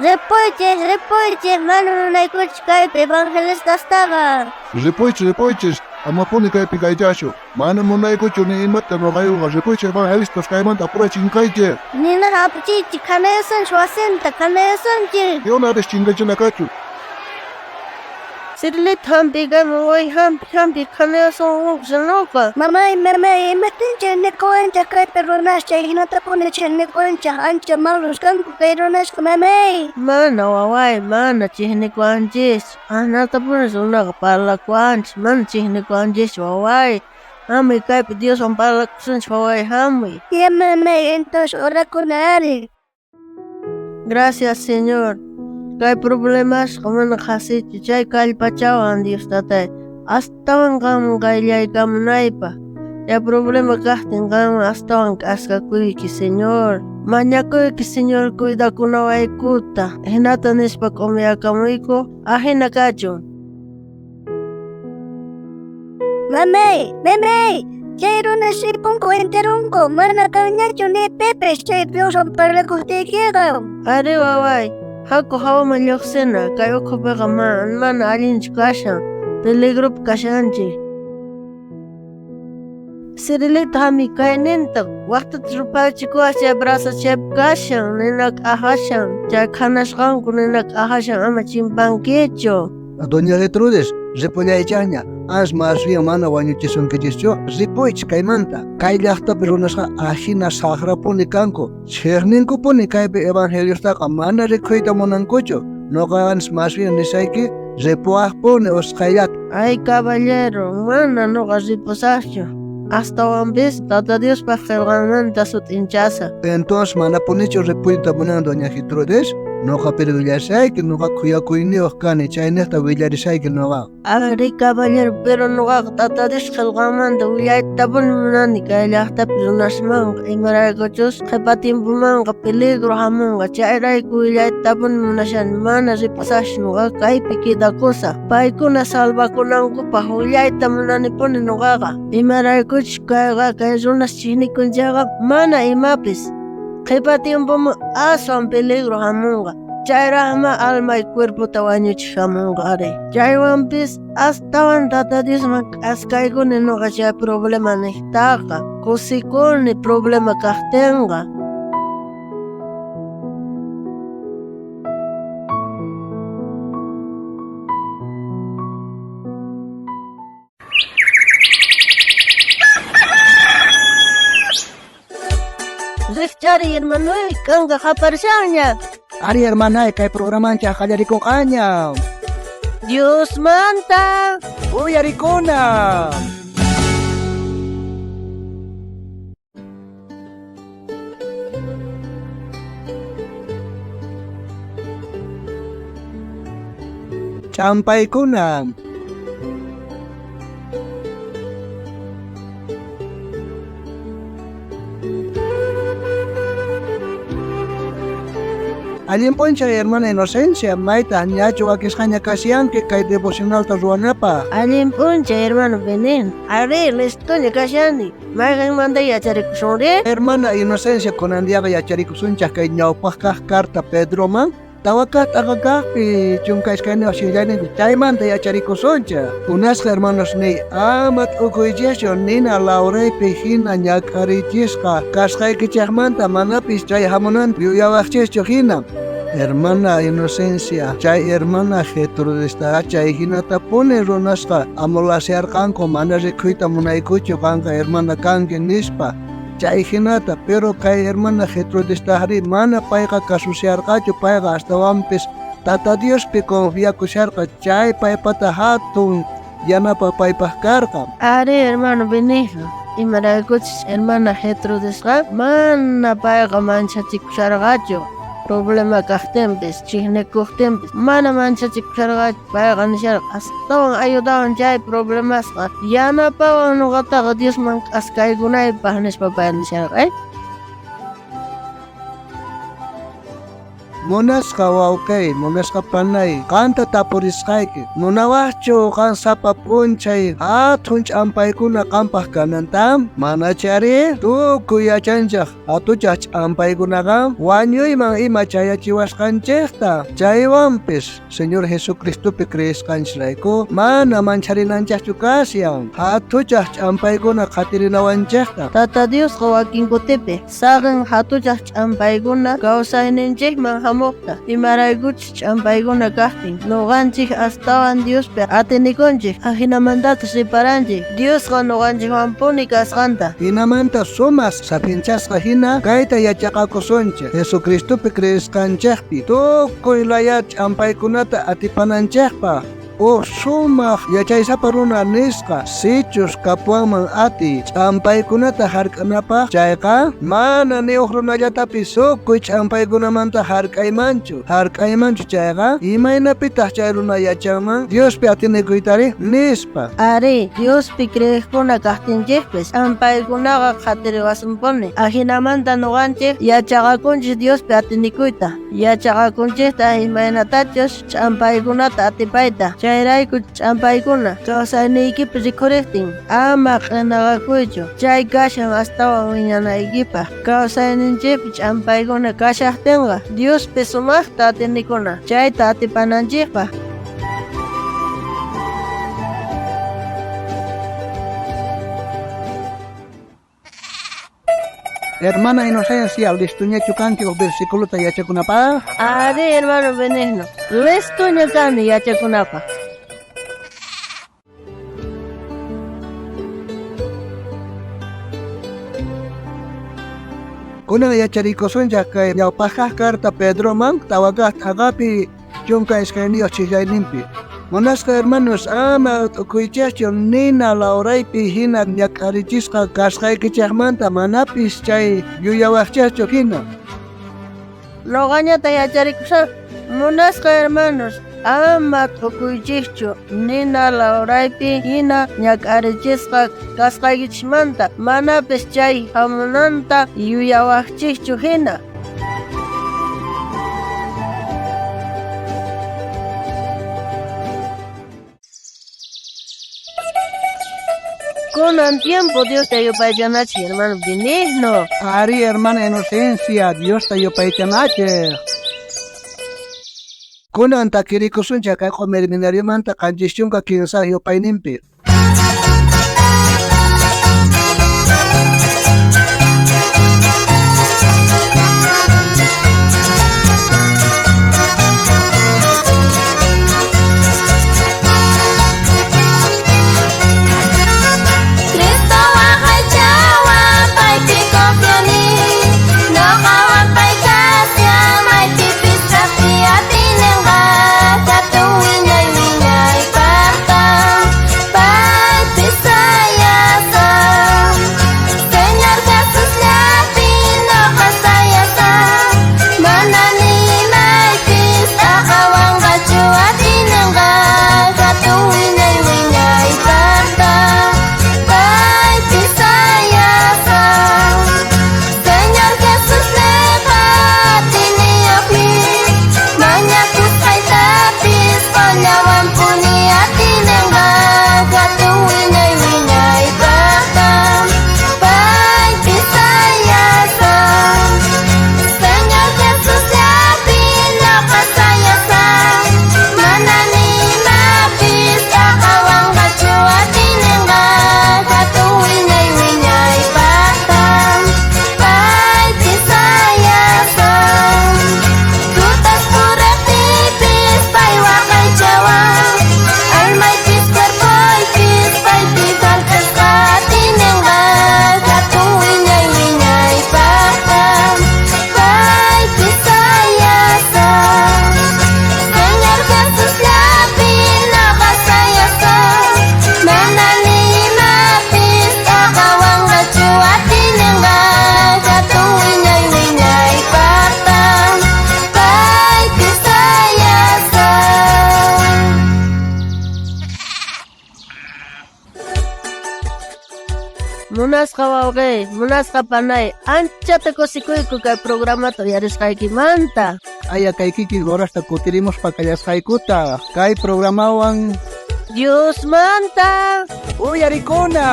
Ripuychej, ripuychej, mana munaykuchu kaypi evangelistastaqa. Ripuychis, ripuychis, amapuni kaypi kaychashu. Mana munaykuchu ni imata noqaykuqa. Ripuychis evangelistas kaymanta apuray chinkaychej. Nina jap'ichiychej, kanayasunchej wasinta, kanayasunchej. Yunapis chinkachina kachu. Cirilito hampiykamuy, waway, hampi, hampi, khanayasun noqa. Mamay, mamay, imajtin chejnikuwanchej kaypi runas chay jinatapuni chejnikuwanchej, ancha malos kanku kay runasqa, mamay. Mana waway, mana chejnikuwanchis. Ajinatapuni runaqa parlakuwanchis, mana chejnikuwanchischu waway. Hamuy kaypi Dioswan parlakusunchis waway, hamuy. Ya mamay, entonces orakuna ari. Gracias, Señor. Kay problemasqa mana qhasichu, chay kallpachawan Dios tatay. Astawan qanman qayllaykamunaypaj. Chay problema kajtin qanman astawan k'askakuyki, Señor. Mañakuyki, Señor, cuidakunawaykuta. Jinata nispa k'umiyakamuyku, ajina kachun. Mamay, mamay, chay runas ripunku enterunku, mana kanñachu ni pipis chay Dioswan parlakojtiykeqa. Arí waway, haku hawaman lluqsina, kay ukhupiqa mana allinchu kashan, peligropi kashanchik. Cirilito hamuy kayninta, waqtata ruphachikuwaj chay brasa chaypi kashan, nina k'ajashan, chay khanasqanku nina k'ajashan, ama chimpankichu. Doña Gertrudis, ripullaychaqña, asma aswiyan mana wañuchisunkichischu, ripuychis kaymanta. Kay llaqtapi runasqa ajina saqrapuni kanku, chejninkupuni kaypi evangeliostaqa mana rikhuyta munankuchu. Noqa antes más bien nisayki, ripuwajpuni usqhayllata. Ay caballero, mana noqa ripusaqchu. Astawanpis Tata Diospaj qhelqanmanta sut'inchasaj. Entonces manapunichu ripuyta munan doña Gertrudis? Noqa pero willasayki, noqa khuyakuyniyuq kani, chaynejta willarisayki noqa. Arí caballero, pero noqaqa Tata Dios qhelqanmanta willaytapuni munani kay llaqtapi runasmanqa, imaraykuchus qhepa tiempomanqa peligro hamunqa, chayrayku willaytapuni munashani, mana ripusaqchu noqaqa kaypi quedakusaq. Paykuna salvakunankupaj willayta munanipuni noqaqa, imaraykuchus kayqa kay runas chejnikun chayqa mana imapis. Qhepa tiempoman aswan peligro hamunqa, chayrajma almay cuerpota wañuchij hamunqa ari. Chaywanpis astawan Tata Diosman k'askaykuni noqa chay problema nejtaqa, kusikuni problema kajtinqa. Rijchariy hermanoy, kanka qaparishanña. Ari hermanay, kay programanchaj qallarikunqaña. Diosmanta Uyarikuna. Ch'ampaykuna. Allin p'unchay hermana Inocencia, mayta ñachu wakisqaña kashanki kay devocionalta ruwanapaj. Allin p'unchay hermano Benin. Arí, listoña kashani. Mayqenmanta yacharikusunri? Hermana Inocencia, kunan diaqa yacharikusunchaj kay ñawpaj kaj carta Pedroman, tawa kaj t'aqa kajpi 12 sillayninpi chaymanta yacharikusunchaj. Unasqa hermanos niy, ama t'ukuychischu nina lawraypi hina ñak'arichisqa kasqaykichejmanta manapis chay hamunanta yuyawajchischu hina. Hermana Inocencia, chay hermana Gertrudista chay hinatapuni runasqa amulasearqanku mana rikhuyta munaykuchu qanqa hermana kanki nispa. Chay hinata, pero kay hermana Gertrudistajri mana payqa kasusearqachu, payqa astawanpis Tata Diospi confiakusharqa, chay paypata hatun yanapa paypaj karqa. Arí hermano Benigno, imaraykuchus hermana Gertrudisqa mana payqa manchachikusharqachu. Problema kajtinpis, chejnikojtinpis, mana manchachikusharqachu, payqa nisharqa astawan ayudawan chay problemasqa yanapawan noqataqa Diosman k'askaykunaypaj nispa pay nisharqa. Munasqa wawqey, munasqa panay, qanta tapurisqayki. Munawaqchu qan sapa p'unchay hatun ch'ampaykuna qampaq kananta? Manachari tukuy yachanchej hatuchaj ch'ampaykunaqa wañuyman ima chayachiwasqanchejta. Chaywanpis Señor Jesucristopi creesqanchirayku mana mancharinanchejchu kashan hatuchaj ch'ampaykuna qhatirinawanchejta. Tata Diosqa wakin kutipi saqen hatuchaj ch'ampaykuna kawsayninchikman hamuqta, imaraykuchus ch'ampaykuna kajtin noqanchik astawan Diospi atinikunchik, ajinamantataq reparanchik Diosqa noqanchikwanpuni kasqanta. Jinamanta sumaq saphinchasqa hina kayta yachaqakusunchik Jesucristopi creesqanchikpi tukuy laya ch'ampaykunata atipananchikpaq. Uj sumaq yachaysapa runa nisqa sichus kapuwanman atiy ch'ampaykunata hark'anapaq chayqa mana ni uj runallatapis tukuy ch'ampaykunamanta hark'aymanchu. Hark'aymanchu chayqa imaynapitaq chay runa yachanman Diospi atinikuytari nispa. Ari, Diospi creeqkuna kajtinchikpis ch'ampaykunaqa qhatiriwasunpuni. Ajinamanta noqanchik yachaqakunchik Diospi atinikuyta, yachaqakunchiktaq imaynatachus ch'ampaykunata atipayta. Chayrayku ch'ampaykuna kawsayniykipi rikhurejtin ama q'inaqakuychu, chay kashan astawan wiñanaykipaq. Kawsayninchikpi ch'ampaykuna kashajtinqa Diospi sumaqta atinikuna chayta atipananchikpaq. Hermana Inocencia, listoñachu kanki uj versículota yachakunapaq? Ari, hermano Benigno, listoña kani yachakunapaq. Kunan yacharikusunchaq kay ñawpaqkaq carta Pedroman tawakaq t'aqapi 12 chillayninpi. Munasqa hermanos, ama t'ukuychejchu nina lawraypi hina ñak'arichisqa kasqaykichejmanta manapis chay yuyawaqchejchu hina. Noqañata yacharikusaq. Munasqa hermanos, ama t'ukuychikchu nina lawraypi hina ñak'arichisqa kasqaykichikmanta manapis chay hamunanta yuyawaqchikchu hina. Kunan tiempo Diosta yupaychanachik, hermano Benigno. Ari, hermana Inocencia, Diosta yupaychanachik. Kunan takirikusunchik kay q'umir minaryumanta 73 yupayninpi. Cristo waqaychawan paypi confiani, noqawan pay kashan maypipis kajpi atinenqa, hatun wiñay wiñaypaqtan. Munasqa wawqey, munasqa panay, anchata kusikuyku kay programata uyarisqaykimanta. Aya kay kikin horasta kutirimuspa kallasqaykuta kay programawan Diosmanta uyarikuna.